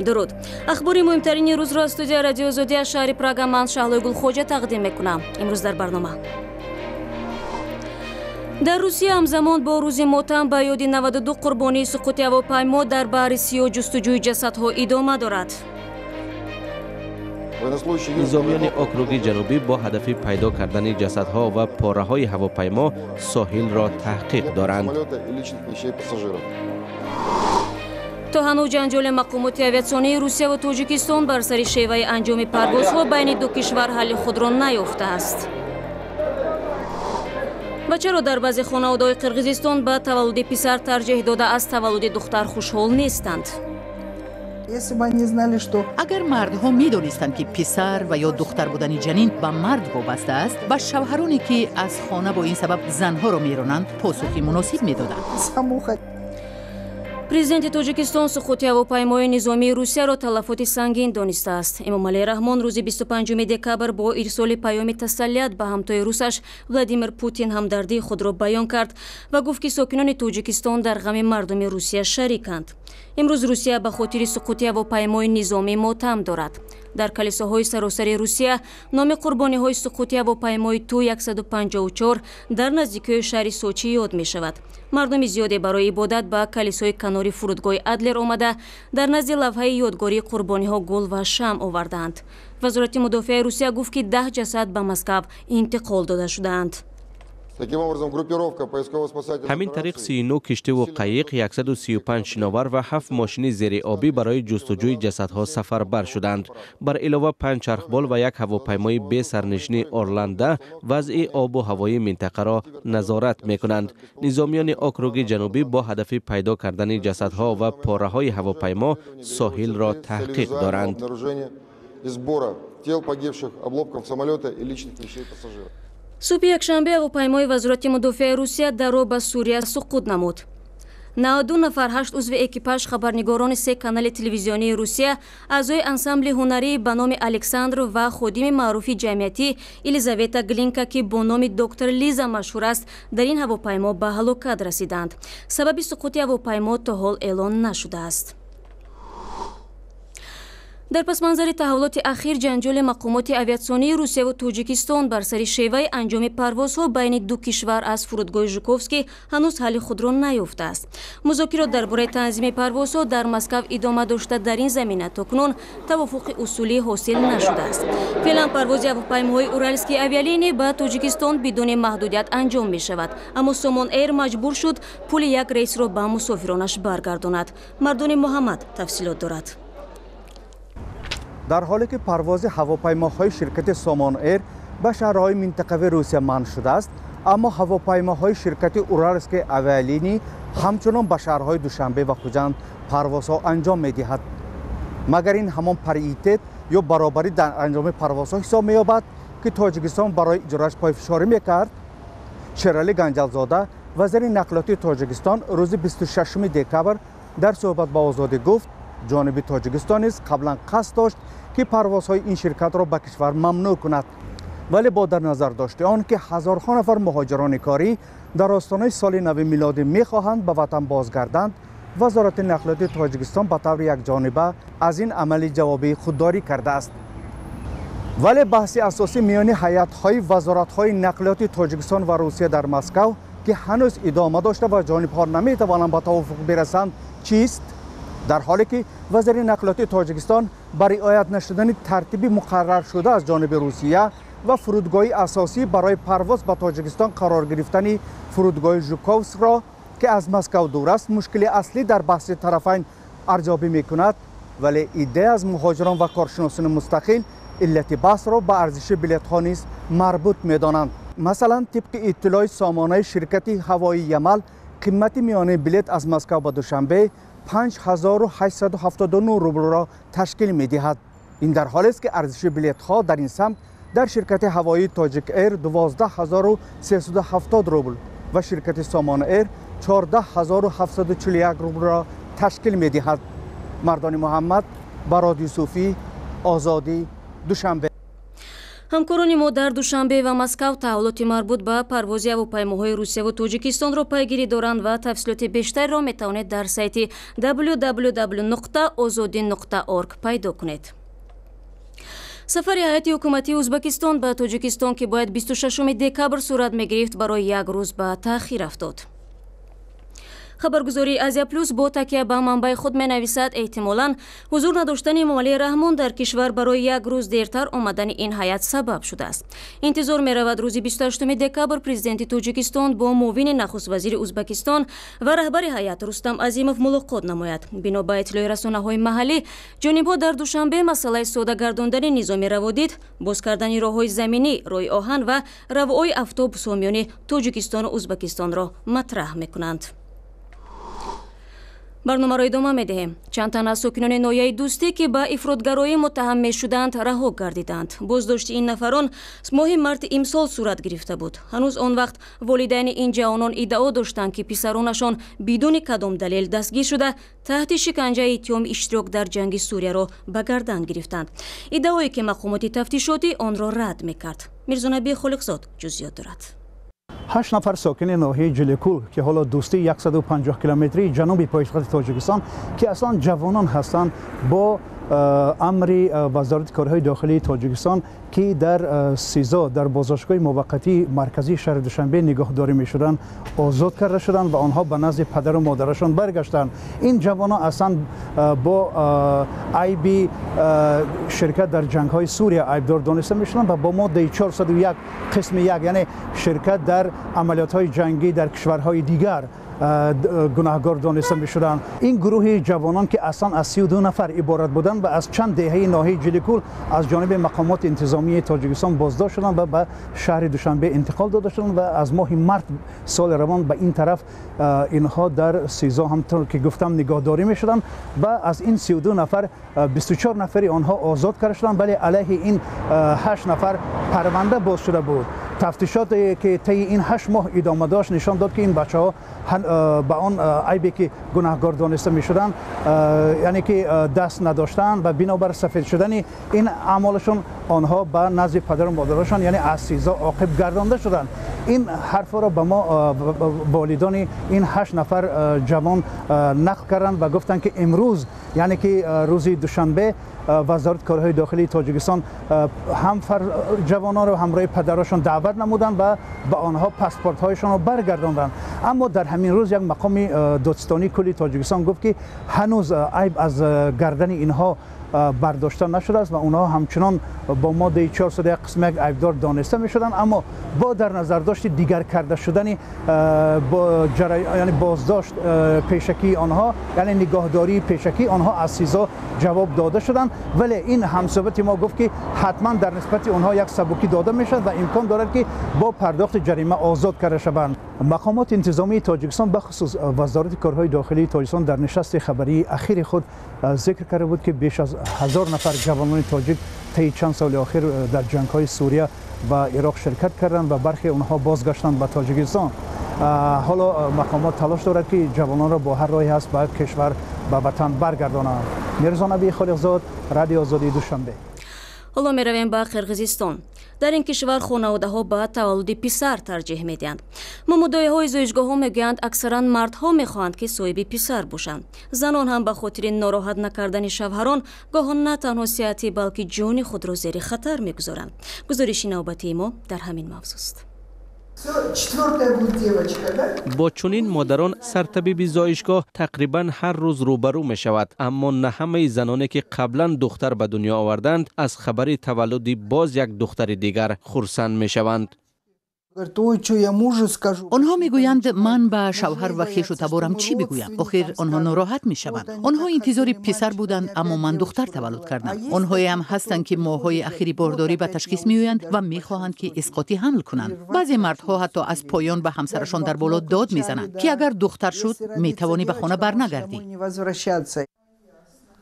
Дуруд. Ахбори муҳимтарини рӯзро аз студияи Радиои Озодӣ аз шаҳри Прага ман Шаҳлои Гулхоҷа тақдим мекунам. Имрӯз дар барнома. Дар Русия ҳамзамон бо рӯзи мотам ба ёди 92 қурбонии суқути ҳавопаймо дар баҳри Сиёҳ ҷустуҷӯи ҷасадҳо идома дорад. Низомиёни округи ҷанубӣ бо ҳадафи пайдо кардани ҷасадҳо ва пораҳои ҳавопаймо соҳилро таҳқиқ доранд. То ҳанӯз ҷанҷоли мақомоти авиатсионии Русия ва Тоҷикистон бар сари шеваи анҷоми парвозҳо байни ду кишвар ҳалли худро наёфтааст. Ва чаро дар баъзе хонаводаҳои Қирғизистон ба таваллуди писар тарҷеҳ дода аз таваллуди духтар хушҳол нестанд? Агар мардҳо медонистанд, ки писар ва ё духтар будани ҷанин ба мард вобаста аст, ба шавҳароне, ки аз хона бо ин сабаб занҳоро меронанд, посухи муносиб медоданд. Президенти Тоҷикистон суқути ҳавопаймои низомии Русияро талафоти сангин донистааст. Эмомалӣ Раҳмон рӯзи 25 декабр бо ирсоли паёми тасаллият ба ҳамтои русаш Владимир Путин ҳамдардии худро баён кард ва гуфт, ки сокинони Тоҷикистон дар ғами мардуми Русия шариканд. Имрӯз Русия ба хотири суқути ҳавопаймои низомӣ мотам дорад. Дар калисоҳои саросари Русия номи қурбониҳои суқути ҳавопаймои Ту-154 дар наздикиҳои шаҳри Сочи ёд мешавад. Мардуми зиёде барои ибодат ба калисои канори фурудгоҳи Адлер омада, дар назди лавҳаи ёдгории қурбониҳо гул ва шамъ овардаанд. Вазорати мудофиаи Русия гуфт, ки 10 ҷасад ба Москав интиқол дода шудаанд. Ҳамин тариқ 39 киштиву қайиқ, 135 шиновар ва 7 мошини зериобӣ барои ҷустуҷӯи ҷасадҳо сафарбар шуданд. Бар илова 5 чархбол ва як ҳавопаймои бесарнишини Орланда вазъи обу ҳавои минтақаро назорат мекунанд. Низомиёни округи ҷанубӣ бо ҳадафи пайдо кардани ҷасадҳо ва пораҳои ҳавопаймо соҳилро таҳқиқ доранд. Субҳи якшанбе ҳавопаймои Вазорати мудофиаи Русия дар роҳ ба Сурия суқут намуд. 92 нафар, 8 узви экипаж, хабарнигорони се канали телевизионии Русия, аъзои ансамбли ҳунарӣ ба номи Александров ва ходими маъруфи ҷамъиятӣ Елизавета Глинка, ки бо номи доктор Лиза машҳур аст, дар ин ҳавопаймо ба ҳалокат расиданд. Сабаби суқути ҳавопаймо то ҳол эълон нашудааст. Дар пасманзари таҳаввулоти ахир ҷанҷоли мақомоти авиатсионии Русия ва Тоҷикистон бар сари шеваи анҷоми парвозҳо байни ду кишвар аз фурудгоҳи Жуковский ҳанӯз ҳалли худро наёфтааст. Музокирот дар бораи танзими парвозҳо дар Москав идома дошта, дар ин замина то кунун тавофуқи усулӣ ҳосил нашудааст. Феълан парвози ҳавопаймоҳои Уральские авиалинии ба Тоҷикистон бидуни маҳдудият анҷом мешавад, аммо Сомон Эйр маҷбур шуд пули як рейсро ба мусофиронаш баргардонад. Мардони Муҳаммад тафсилот дорад. Дар ҳоле ки парвози ҳавопаймоҳои ширкати Сомон Эйр ба шаҳрҳои минтақавии Русия манъ шудааст, аммо ҳавопаймоҳои ширкати Уральские авиалинии ҳамчунон ба шаҳрҳои Душанбе ва Хуҷанд парвозҳо анҷом медиҳад. Магар ин ҳамон паритет ё баробарӣ дар анҷоми парвозҳо ҳисоб меёбад, ки Тоҷикистон барои иҷроаш пойфишорӣ мекард? Шералӣ Ганҷалзода, вазири нақлиёти Тоҷикистон, рӯзи 26 декабр дар суҳбат ба Озодӣ гуфт, ҷониби Тоҷикистон низ қаблан қасд дошт, ки парвозҳои ин ширкатро ба кишвар мамнӯъ кунад, вале бо дар назар дошти он ки ҳазорҳо нафар муҳоҷирони корӣ дар остонаи соли нави милодӣ мехоҳанд ба ватан бозгарданд, Вазорати нақлиёти Тоҷикистон ба таври якҷониба аз ин амали ҷавобии худдорӣ кардааст. Вале баҳси асосӣ миёни ҳайатҳои вазоратҳои нақлиёти Тоҷикистон ва Русия дар Москав, ки ҳанӯз идома дошта ва ҷонибҳо наметавонанд ба тавофуқ бирасанд, чист? Дар ҳоле ки вазири нақлиёти Тоҷикистон ба риоят нашудани тартиби муқарраршуда аз ҷониби Русия ва фурудгоҳи асосӣ барои парвоз ба Тоҷикистон қарор гирифтани фурудгоҳи Жуковскро, ки аз Москав дур аст, мушкили аслӣ дар баҳси тарафайн арзёбӣ мекунад, вале иддаи аз муҳоҷирон ва коршиносони мустақил иллати баҳсро ба арзиши билетҳо низ марбут медонанд. Масалан, тибқи иттилои сомонаи ширкати ҳавоии Ямал, қимати миёнаи билет аз Москав ба Душанбе 5879 рублро ташкил медиҳад. Ин дар ҳолест, ки арзиши билетҳо дар ин самт дар ширкати ҳавоии Тоҷик Эйр 12370 рубл ва ширкати Сомон Эйр 14741 рублро ташкил медиҳад. Мардони Муҳаммад, Барод Юсуфӣ, Озодӣ, Душанбе. Ҳамкорони мо дар Душанбе ва Москав таҳаввулоти марбут ба парвози ҳавопаймоҳои Русия ва Тоҷикистонро пайгирӣ доранд ва тафсилоти бештарро метавонед дар сайти www.ozodi.org пайдо кунед. Сафари ҳайати ҳукуматии Ӯзбекистон ба Тоҷикистон, ки бояд 26 декабр сурат мегирифт, барои як рӯз ба таъхир афтод. Хабаргузории Азия Плюс бо такя ба манбаи худ менависад, эҳтимолан ҳузур надоштани Эмомалӣ Раҳмон дар кишвар барои як рӯз дертар омадани ин ҳайат сабаб шудааст. Интизор меравад, рӯзи 28 декабр президенти Тоҷикистон бо муовини нахуствазири Ӯзбекистон ва раҳбари ҳайат Рустам Азимов мулоқот намояд. Бино ба иттилои расонаҳои маҳаллӣ, ҷонибҳо дар Душанбе масъалаи сода гардондани низоми раводид, боз кардани роҳҳои заминӣ, роҳи оҳан ва равои автобусҳо миёни Тоҷикистону Ӯзбекистонро матраҳ мекунанд. Барномаро идома медиҳем. Чанд тан аз сокинони ноҳияи Дӯстӣ, ки ба ифротгароӣ муттаҳам мешуданд, раҳо гардиданд. Боздошти ин нафарон моҳи марти имсол сурат гирифта буд. Ҳанӯз он вақт волидайни ин ҷавонон иддао доштанд, ки писаронашон бидуни кадом далел дастгир шуда, таҳти шиканҷаи иттиҳоми иштирок дар ҷанги Сурияро ба гардан гирифтанд, иддаое ки мақомоти тафтишотӣ онро рад мекард. Мирзонаби Холиқзод ҷузъиёт дорад. 8 нафар сокини ноҳияи Ҷиликул, ки ҳоло Дӯстии 150 километрии ҷануби пойтахти Тоҷикистон, ки аслан ҷавонон ҳастанд, бо амри Вазорати корҳои дохилии Тоҷикистон, ки дар СИЗО дар боздоштгоҳи муваққатии марказии шаҳри Душанбе нигоҳдорӣ мешуданд, озод карда шуданд ва онҳо ба назди падару модарашон баргаштанд. Ин ҷавонон аслан бо айби ширкат дар ҷангҳои Сурия айбдор дониста мешуданд ва бо моддаи 401 қисми 1, яъне ширкат дар амалиётҳои ҷангӣ дар кишварҳои дигар, гунаҳгор дониста мешуданд. Ин гурӯҳи ҷавонон, ки аслан аз 32 нафар иборат буданд ва аз чанд деҳаи ноҳияи Ҷиликул, аз ҷониби мақомоти интизомии Тоҷикистон боздошт шуданд ва ба шаҳри Душанбе интиқол дода шуданд ва аз моҳи март соли равон ба ин тараф инҳо дар СИЗО, ҳамтур ки гуфтам, нигоҳдорӣ мешуданд ва аз ин 32 нафар 24 нафари онҳо озод карда шуданд, вале алайҳи ин 8 нафар парванда боз шуда буд. Тафтишоте ки таи ин 8 моҳ идома дошт, нишон дод, ки ин бачаҳо ба он айбе ки гунаҳгор дониста мешуданд, яъне ки даст надоштанд ва бинобар сафед шудани ин аъмолашон онҳо ба назди падару модарашон, яъне аз СИЗО оқиб гардонда шуданд. Ин ҳарфҳоро ба мо волидони ин 8 нафар ҷавон нақл карданд ва гуфтанд, ки имрӯз, яъне ки рӯзи душанбе, Вазорати корҳои дохилии Тоҷикистон ҳам ҷавононро ҳамроҳи падарашон даъват намуданд ва ба онҳо паспортҳояшонро баргардонданд. Аммо дар ҳамин рӯз як мақоми додситонии кулли Тоҷикистон гуфт, ки ҳанӯз айб аз гардани инҳо бардошта нашудааст ва онҳо ҳамчунон бо моддаи 401 қисми 1 айбдор дониста мешуданд, аммо бо дар назардошти дигар карда шудани яъне боздошт пешакии онҳо, яъне нигоҳдории пешакии онҳо, аз СИЗО ҷавоб дода шуданд. Вале ин ҳамсӯҳбати мо гуфт, ки ҳатман дар нисбати онҳо як сабукӣ дода мешавад ва имкон дорад, ки бо пардохти ҷарима озод карда шаванд. Мақомоти интизомии Тоҷикистон, бахусус Вазорати корҳои дохилии Тоҷикистон, дар нишасти хабарии ахири худ зикр карда буд, ки беш аз 1000 нафар ҷавонони тоҷик таи чанд соли охир дар ҷангҳои Сурия ва Ироқ ширкат карданд ва бархе онҳо бозгаштанд ба Тоҷикистон. Ҳоло мақомот талош дорад, ки ҷавононро бо ҳар роҳе ҳаст ба кишвар, ба ватан баргардонанд. Мирзонаби Холиқзод, Радио Озодии, Душанбе. Ҳоло меравем ба Қирғизистон. Дар ин кишвар хонаводаҳо ба таваллуди писар тарҷеҳ медиҳанд. Момудоиҳои зоишгоҳҳо мегӯянд, аксаран мардҳо мехоҳанд, ки соҳиби писар бошанд. Занон ҳам ба хотири нороҳат накардани шавҳарон гоҳо на танҳо сиҳатӣ, балки ҷони худро зери хатар мегузоранд. Гузориши навбатии мо дар ҳамин мавзӯст. Бо чунин модарон сартабиби зоишгоҳ тақрибан ҳар рӯз рӯбарӯ мешавад. Аммо на ҳамаи заноне, ки қаблан духтар ба дунё оварданд, аз хабари таваллуди боз як духтари дигар хурсанд мешаванд. Онҳо мегӯянд: «Ман ба шавҳар ва хешу таборам чӣ бигӯям? Охир онҳо нороҳат мешаванд. Онҳо интизори писар буданд, аммо ман духтар таваллуд кардам». Онҳоеам ҳастанд, ки моҳҳои ахири бордорӣ ба ташхис меоянд ва мехоҳанд, ки исқоти ҳамл кунанд. Баъзе мардҳо ҳатто аз поён ба ҳамсарашон дар боло дод мезананд, ки агар духтар шуд, метавонӣ ба хона барнагардӣ.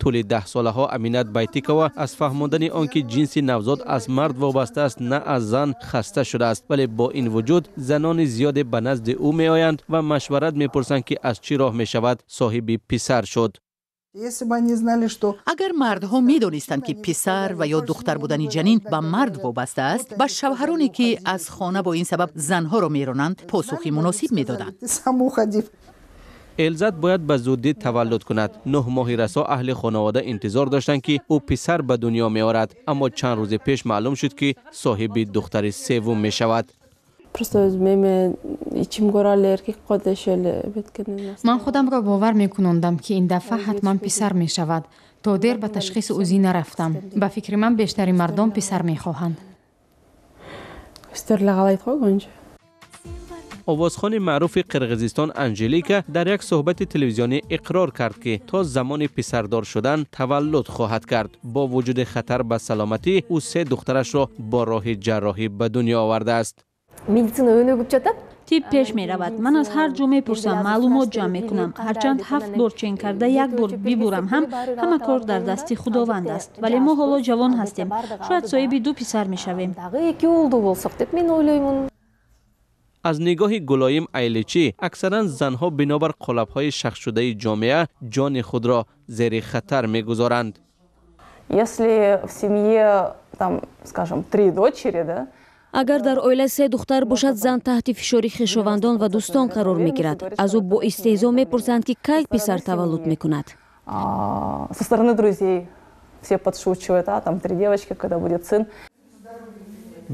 Тӯли 10 солаҳо Аминат Байтикова аз фаҳмондани он ки ҷинси навзод аз мард вобаста аст, на аз зан, хаста шудааст. Вале бо ин вуҷуд занони зиёде ба назди ӯ меоянд ва машварат мепурсанд, ки аз чӣ роҳ мешавад соҳиби писар шуд. Агар мардҳо медонистанд, ки писар ва ё духтар будани ҷанин ба мард вобаста аст, ба шавҳароне, ки аз хона бо ин сабаб занҳоро меронанд, посухи муносиб медоданд. Элзат бояд ба зудӣ таваллуд кунад. 9 моҳи расо аҳли хонавода интизор доштанд, ки ӯ писар ба дунё меорад, аммо чанд рӯзи пеш маълум шуд, ки соҳиби духтари севум мешавад. Ман худамро бовар мекунондам, ки ин дафъа ҳатман писар мешавад. То дер ба ташхиси УЗИ нарафтам. Ба фикри ман, бештари мардон писар мехоҳанд. Овозхони маъруфи Қирғизистон Анжелика дар як суҳбати телевизионӣ иқрор кард, ки то замони писардор шудан таваллуд хоҳад кард. Бо вуҷуди хатар ба саломатӣ, ӯ 3 духтарашро бо роҳи ҷарроҳӣ ба дунё овардааст. Тиб пеш меравад. Ман аз ҳар ҷо мепурсам, маълумот ҷамъ мекунам. Ҳарчанд 7 бор чен карда як бор бибурам ҳам, ҳама кор дар дасти Худованд аст. Вале мо ҳоло ҷавон ҳастем. Шояд соҳиби 2 писар мешавем. Аз нигоҳи Гулоим Айличӣ, аксаран занҳо бинобар қолабҳои шахсшудаи ҷомеа ҷони худро зери хатар мегузоранд. Агар дар оила 3 духтар бошад, зан таҳти фишори хешовандон ва дӯстон қарор мегирад. Аз ӯ бо истеҳзо мепурсанд, ки кай писар таваллуд мекунад.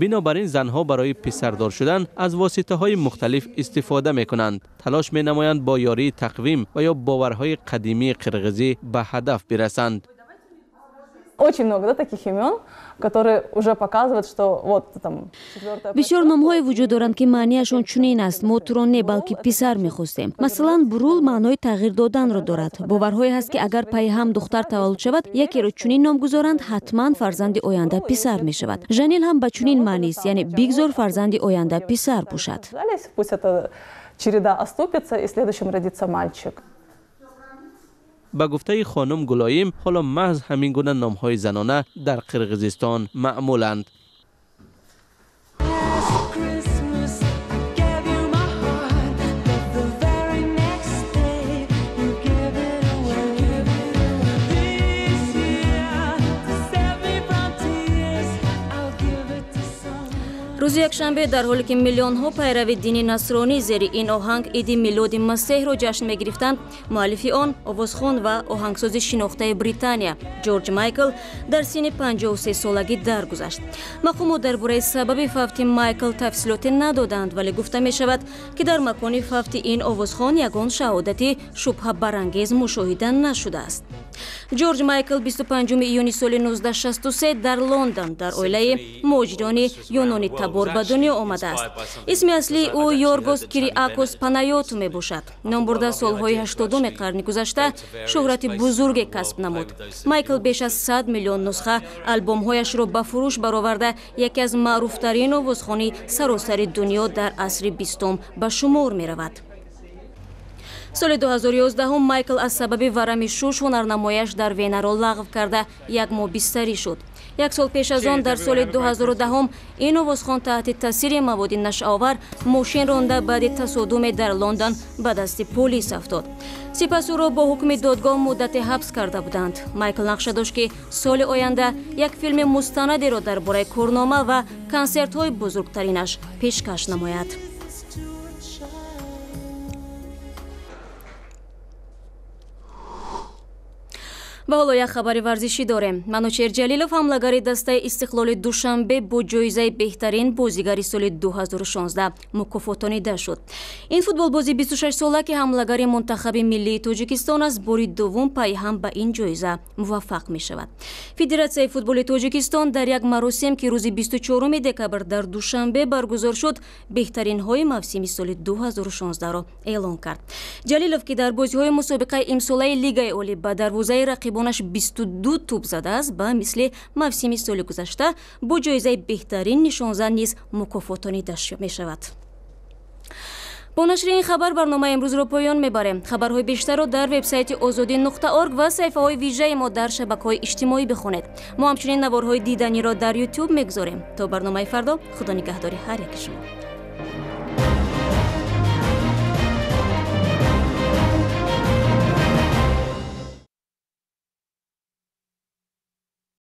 Бинобар ин занҳо барои писардор шудан аз воситаҳои мухталиф истифода мекунанд. Талош менамоянд бо ёрии тақвим ва ё боварҳои қадимии қирғизӣ ба ҳадаф бирасанд. Бисёр номҳое вуҷуд доранд, ки маънияшон чунин аст: мо туро не, балки писар мехостем. Масалан, Бурул маънои тағйир доданро дорад. Боварҳое ҳаст, ки агар пайи ҳам духтар таваллуд шавад, якеро чунин ном гузоранд, ҳатман фарзанди оянда писар мешавад. Жанил ҳам ба чунин маънист, яъне бигзор фарзанди оянда писар бошад. Ба гуфтаи хонум Гулоим, ҳоло маҳз ҳамин гуна номҳои занона дар Қирғизистон маъмуланд. Рӯзи якшанбе, дар ҳоле ки миллионҳо пайрави дини насронӣ зери ин оҳанг иди милоди Масеҳро ҷашн мегирифтанд, муаллифи он, овозхон ва оҳангсози шинохтаи Британия Ҷорҷ Майкл дар синни 53-солагӣ даргузашт. Мақомот дар бораи сабаби фавти Майкл тафсилоте надоданд, вале гуфта мешавад, ки дар макони фавти ин овозхон ягон шаҳодати шубҳабарангез мушоҳида нашудааст. Ҷорҷ Майкл 25 июни соли 1963 дар Лондон дар оилаи муҳоҷирони юнони табор ба дунё омадааст. Исми аслии ӯ Йоргос Кириакос Панайоту мебошад. Номбурда солҳои 80-уми қарни гузашта шӯҳрати бузурге касб намуд. Майкл беш аз 100 миллион нусха албомҳояшро ба фурӯш бароварда, яке аз маъруфтарин овозхони саросари дунё дар асри 20 ба шумор меравад. Соли 2011 Майкл аз сабаби варами шуш ҳунарнамояш дар Венаро лағв карда, як моҳ бистарӣ шуд. Як сол пеш аз он, дар соли 2010, ин овозхон таҳти таъсири маводи нашъаовар мошин ронда, баъди тасодуме дар Лондон ба дасти полис афтод. Сипас ӯро бо ҳукми додгоҳ муддате ҳабс карда буданд. Майкл нақша дошт, ки соли оянда як филми мустанадеро дар бораи корнома ва консертҳои бузургтаринаш пешкаш намояд. Ва ҳоло як хабари варзишӣ дорем. Манучер Ҷалилов, ҳамлагари дастаи Истиқлоли Душанбе, бо ҷоизаи беҳтарин бозигари соли 2016 мукофотонида шуд. Ин футболбози 26-сола, ки ҳамлагари мунтахаби миллии Тоҷикистон аст, бори дуввум пайҳам ба ин ҷоиза муваффақ мешавад. Федератсияи футболи Тоҷикистон дар як маросим, ки рӯзи 24 декабр дар Душанбе баргузор шуд, беҳтаринҳои мавсими соли 2016-ро эълон кард. Ҷалилов, ки дар бозиҳои мусобиқаи имсолаи Лигаи Олӣ ба дарвозаи рақибон 22 тӯб задааст, ба мисли мавсими соли гузашта бо ҷоизаи беҳтарин нишонзан низ мукофотонида мешавад. Бо нашри ин хабар барномаи имрӯзро поён мебарем. Хабарҳои бештарро дар вебсайти озодӣ.орг ва саҳифаҳои вижаи мо дар шабакаҳои иҷтимоӣ бихонед. Мо ҳамчунин наворҳои диданиро дар YouTube мегузорем. То барномаи фардо, Худо нигаҳдори ҳар яки шумо.